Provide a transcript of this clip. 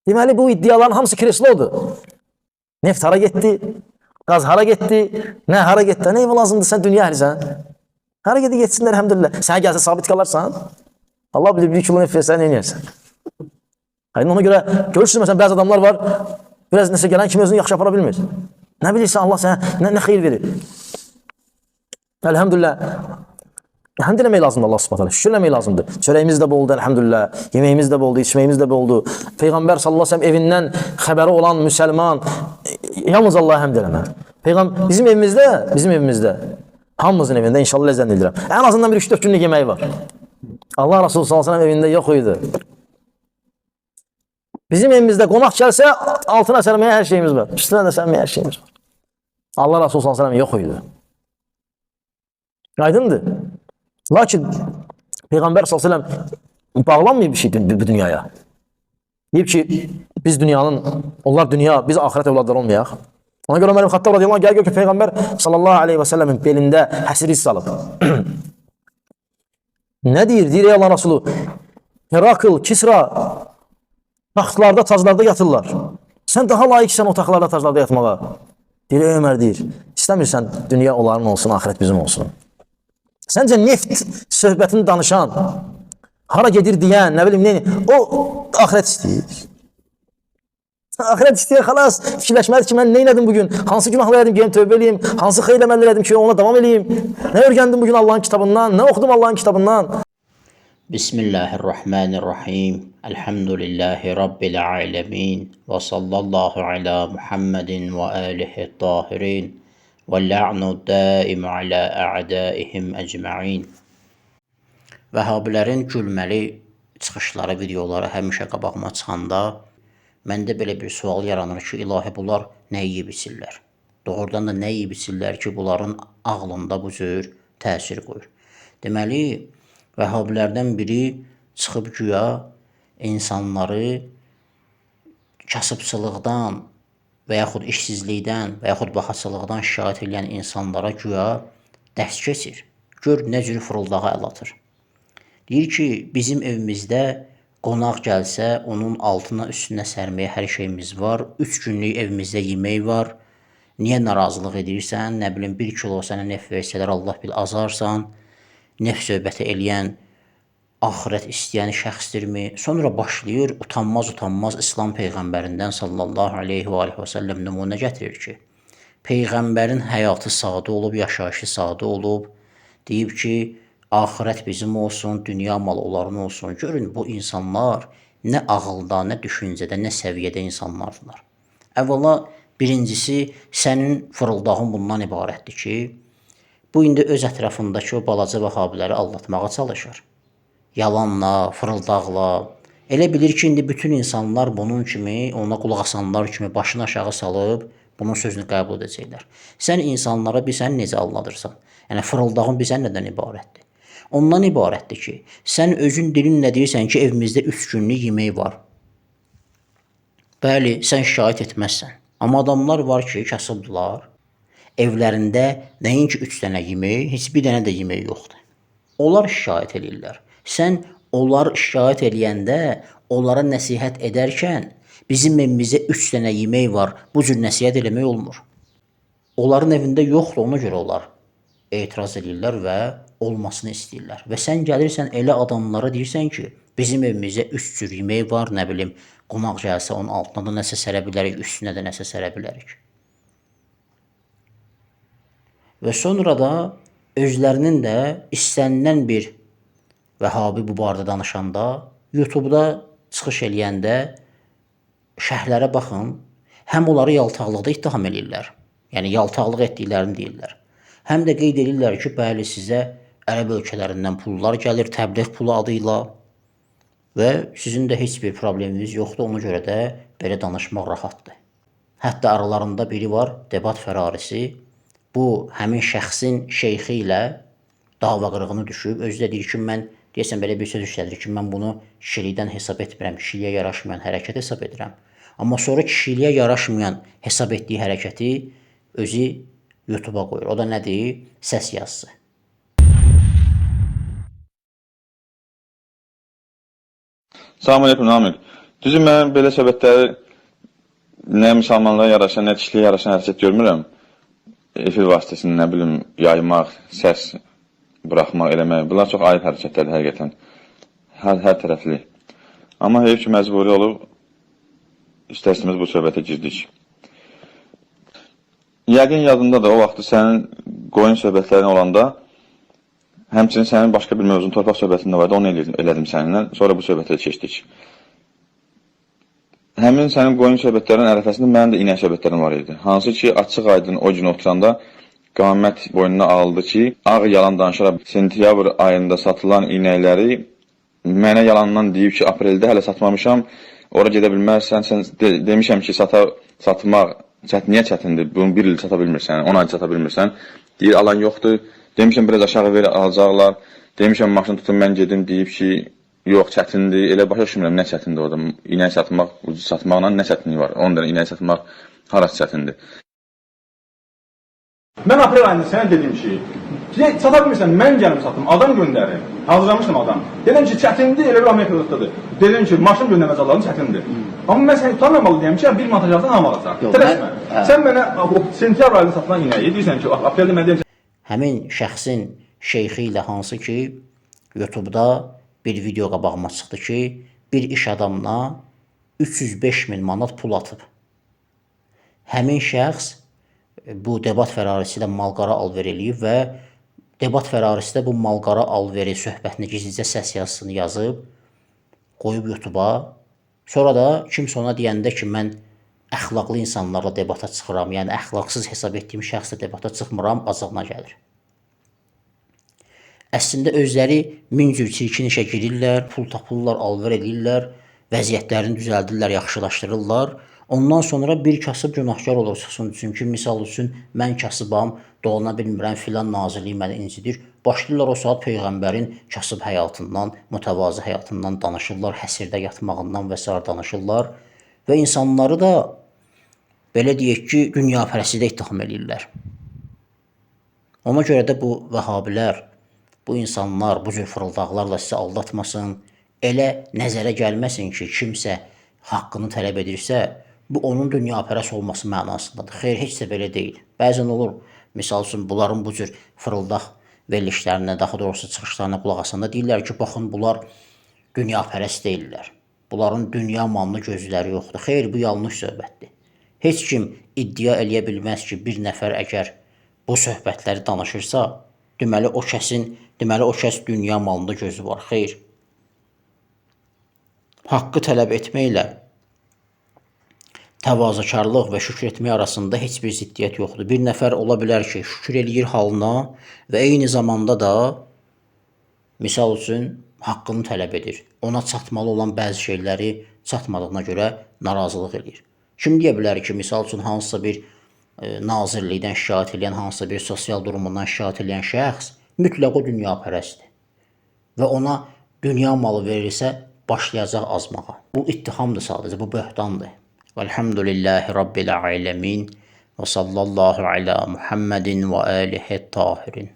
Deməli bu iddiaların hamısı kreslodur. Neft hara getdi? Qaz hara getdi? Nə hara getdi? Nə lazımdır? Sən dünya əhlisən. Hara gedir getsinlər elhamdülillah. Sənə gəlsə sabit qalarsan. Allah bilir bir kilo neft versən nə edərsən? Hayır, ona görə görürsünüz məsələn bəzi adamlar var, biraz nəsə gələn kimi özünü yaxşı apara bilmir. Nə bilirsən Allah sənə nə xeyir verir. Elhamdülillah. Həmd eləmək lazımdır Allah Subhanahu taala. Şükür eləmək lazımdır. Çörəyimiz də boldu elhamdülillah. Yeməyimiz də boldu, içməyimiz də boldu. Peyğəmbər sallallahu əleyhi və səlləm evindən xəbəri olan müsəlman yalnız Allaha həmd eləməli. Peyğəmbər bizim evimizdə hamımızın evində inşallah zənn edirəm. Ən azından bir 3-4 günlük yeməyi var. Allah Resulü sallallahu əleyhi və səlləm evində yox idi. Bizim evimizdə qonaq gəlsə altına sərməyə hər şeyimiz var. Üstünə də sərməyə hər şeyimiz var. Allah Resulü sallallahu əleyhi və səlləm yox idi. Aydındır. Lakin Peyğəmbər sallallahu əleyhi və səlləm bağlanmayıb bir şey bu dünyaya. Deyib ki, biz dünyanın, onlar dünya, biz axirət övladları olmayaq. Ona görə Ömər ibn Xattab radiyallahu anh gəlir gör ki, Peyğəmbər sallallahu aleyhi və səlləmin belində həsir iz salıb. Nə deyir? Deyir ey Allah Resulü, Herakl, Kisra taxtlarda, taclarda yatırlar. Sən daha layiqsən o taxtlarda, taclarda yatmağa. Deyir, ey Ömər deyir, istəmirsən dünya onların olsun, axirət bizim olsun. Səncə neft söhbətini danışan, hara gedir deyən, nə bilim, nə, o axirət istəyir. Axirət istəyir, xalas. Fikirləşməlidir ki, mən nə elədim bugün? Hansı günahlar elədim, gedim tövbə eləyim? Hansı xeyir əməllər elədim ki, ona davam eləyim? Nə öyrəndim bugün Allahın kitabından? Nə oxudum Allahın kitabından? Bismillahirrahmanirrahim. Elhamdülillahi Rabbil alemin. Və sallallahu ala Muhammedin və alihi tahirin. Və la'nu daimu ala a'daihim ecma'in. Vəhabilərin gülməli çıxışları, videoları həmişə qabağıma çıxanda məndə belə bir sual yaranır ki, ilahi bunlar nə yeyib içirlər? Doğrudan da nə yeyib içirlər ki, bunların ağlında bu cür təsir qoyur? Deməli, Vəhabilərdən biri çıxıb güya insanları kasıbçılıqdan və yaxud işsizlikdən və yaxud bahaçılıqdan şikayət edən insanlara güya dərs keçir. Gör nə cür fırıldağa əl atır. Deyir ki, bizim evimizdə qonaq gəlsə, onun altına üstünə sərməyə hər şeyimiz var. 3 günlük evimizdə yemək var. Niyə narazılıq edirsən? Nə bilim, 1 kilo sənə neft versələr, Allah bil azarsan. Neft söhbəti eləyən axirət istəyən şəxsdirmi? Sonra başlayır utanmaz utanmaz İslam peyğəmbərindən sallallahu aleyhi və alihi və səlləm nümunə gətirir ki, peyğəmbərin həyatı sadə olub, yaşayışı sadə olub. Deyib ki, axirət bizim olsun, dünya malı onların olsun. Görün bu insanlar nə ağılda, nə düşüncədə, nə səviyyədə insanlardılar. Əvvəla birincisi sənin fırıldağın bundan ibarətdir ki, bu indi öz ətrafındakı o balaca vəhabiləri aldatmağa çalışır. Yalanla, fırıldaqla. Elə bilir ki, indi bütün insanlar bunun kimi, ona qulaq asanlar kimi başını aşağı salıb bunun sözünü qəbul edəcəklər. Sən insanlara bilsən necə aldadırsan? Yəni fırıldağın bilsən nədən ibarətdir? Ondan ibarətdir ki, sən özün dilinlə deyirsən ki, evimizdə 3 günlük yemək var. Bəli, sən şikayət etməzsən. Amma adamlar var ki, kasıbdırlar. Evlərində nəinki 3 dənə yemək, heç bir dənə də yemək yoxdur. Onlar şikayət eləyirlər. Sən onlar şikayət eləyəndə onlara nəsihət edərkən bizim evimizdə 3 dənə yemək var, bu cür nəsihət eləmək olmur. Onların evində yoxdur, ona görə onlar etiraz eləyirlər və olmasını istəyirlər. Və sən gəlirsən elə adamlara deyirsən ki, bizim evimizdə 3 cür yemək var, nə bilim, qonaq gəlsə onun altına da nəsə sərə bilərik, üstünə də nəsə sərə bilərik. Və sonra da özlərinin də istənilən bir Vəhabi bu barədə danışanda, YouTube-da çıxış eləyəndə şərhlərə baxın, həm onları yaltaqlıqda ittiham eləyirlər. Yəni yaltaqlıq etdiklərini deyirlər. Həm də qeyd edirlər ki, bəli sizə ərəb ölkələrindən pullar gəlir, təbliğ pulu adı ilə və sizin də heç bir probleminiz yoxdur. Ona görə də belə danışmaq rahatdır. Hətta aralarında biri var, debat fərarisi. Bu həmin şəxsin şeyxi ilə dava qırğını düşüb. Özü də deyir ki, mən deyəsən belə bir söz işlədir ki, mən bunu kişilikdən hesab etmirəm, kişiliyə yaraşmayan hərəkət hesab edirəm. Amma sonra kişiliyə yaraşmayan hesab etdiyi hərəkəti özü YouTube-a qoyur. O da nədir? Səs yazısı. Salam aleyküm Namiq. Düzü mən belə söhbətləri nə müsəlmanlara yaraşan, nə kişiliyə yaraşan hərəkət görmürəm. Efir vasitəsilə nə bilim yaymaq, səs buraxmaq, eləmək. Bunlar çox ayıb hərəkətlərdir həqiqətən. Hər tərəfli. Amma heyf ki, məcburi olub istər-istəməz bu söhbətə girdik. Yəqin yadındadır o vaxtı sənin qoyun söhbətlərin olanda həmçinin sənin başqa bir mövzun torpaq söhbətində vardı, onu elədim səninlə. Sonra bu söhbətə keçdik. Həmin sənin qoyun söhbətlərinin ərəfəsində mənim də inək söhbətlərim var idi. Hansı ki, açıq aydın o gün oturanda qamət boynuna aldı ki, ağ yalan danışaraq sentyabr ayında satılan inəkləri mənə yalandan deyib ki, apreldə hələ satmamışam, ora gedə bilməzsən. Sən demişəm ki, satmaq niyə çətindir? Bunu bir il sata bilmirsən, 10 ay sata bilmirsən. Deyir, alan yoxdur. Demişəm, biraz aşağı ver, alacaqlar. Demişəm, maşın tutun, mən gedim, deyib ki, yox, çətindir. Elə başa düşmürəm, nə çətindir orada. İnək satmaq, ucuz satmaqla nə çətinliyi var? 10 dənə inək satmaq harası çətindir? Mən aprel ayında sənə dedim ki, sata bilmirsən, mən gəlim satım, adam göndərim. Hazırlamışdım adam. Dedim ki, çətindir, elə bir Amerikadadır. Dedim ki, maşın göndərməz Allahın çətindir. Amma mən səni utanmamalı deyəm ki, bir manat aşağıdan hamı alacaq. Tələsmə. Sən mənə sentyabr ayında satılan inəyi deyirsən ki, apreldə mən deyim Həmin şəxsin şeyxi ilə hansı ki, YouTube-da bir video qabağıma çıxdı ki, bir iş adamına 305 min manat pul atıb. Həmin şəxs bu debat Fərarisi ilə malqara alver eləyib və debat Fərarisi də bu malqara alveri söhbətini gizlicə səs yazısını yazıb, qoyub YouTube-a. Sonra da kimsə ona deyəndə ki, mən əxlaqlı insanlarla debata çıxıram, yəni əxlaqsız hesab etdiyim şəxslə debata çıxmıram, acığına gəlir. Əslində özləri min cür çirkin işə girirlər, pul tapırlar, alver eləyirlər, vəziyyətlərini düzəldirlər, yaxşılaşdırırlar. Ondan sonra bir kasıb günahkar olur çıxsın. Çünki misal üçün mən kasıbam, dolana bilmirəm, filan nazirlik məni incidir. Başlayırlar o saat peyğəmbərin kasıb həyatından, mütəvazi həyatından danışırlar, həsirdə yatmağından və sair danışırlar və insanları da belə deyək ki, dünyapərəstlikdə ittiham eləyirlər. Ona görə də bu vəhabilər, bu insanlar bu cür fırıldaqlarla sizi aldatmasın. Elə nəzərə gəlməsin ki, kimsə haqqını tələb edirsə, bu onun dünyapərəst olması mənasındadır. Xeyr, heç də belə deyil. Bəzən olur, misal üçün bunların bu cür fırıldaq verilişlərinə, daha doğrusu çıxışlarına qulaq asanda deyirlər ki, baxın bunlar dünyapərəst deyillər. Bunların dünya malını gözləri yoxdur. Xeyr, bu yanlış söhbətdir. Heç kim iddia eləyə bilməz ki, bir nəfər əgər bu söhbətləri danışırsa, deməli o kəsin, deməli o kəs dünya malında gözü var. Xeyr. Haqqı tələb etməklə təvazökarlıq və şükür etmək arasında heç bir ziddiyyət yoxdur. Bir nəfər ola bilər ki, şükür eləyir halına və eyni zamanda da misal üçün haqqını tələb edir. Ona çatmalı olan bəzi şeyləri çatmadığına görə narazılıq eləyir. Kim deyə bilər ki, misal üçün hansısa bir nazirlikdən şikayət eləyən, hansısa bir sosial durumundan şikayət eləyən şəxs mütləq o dünyapərəstdir və ona dünya malı verilsə başlayacaq azmağa. Bu ittihamdır sadəcə, bu böhtandır. Velhamdülillahi Rabbil alemin və sallallahu ala Muhammedin və alihi tahirin.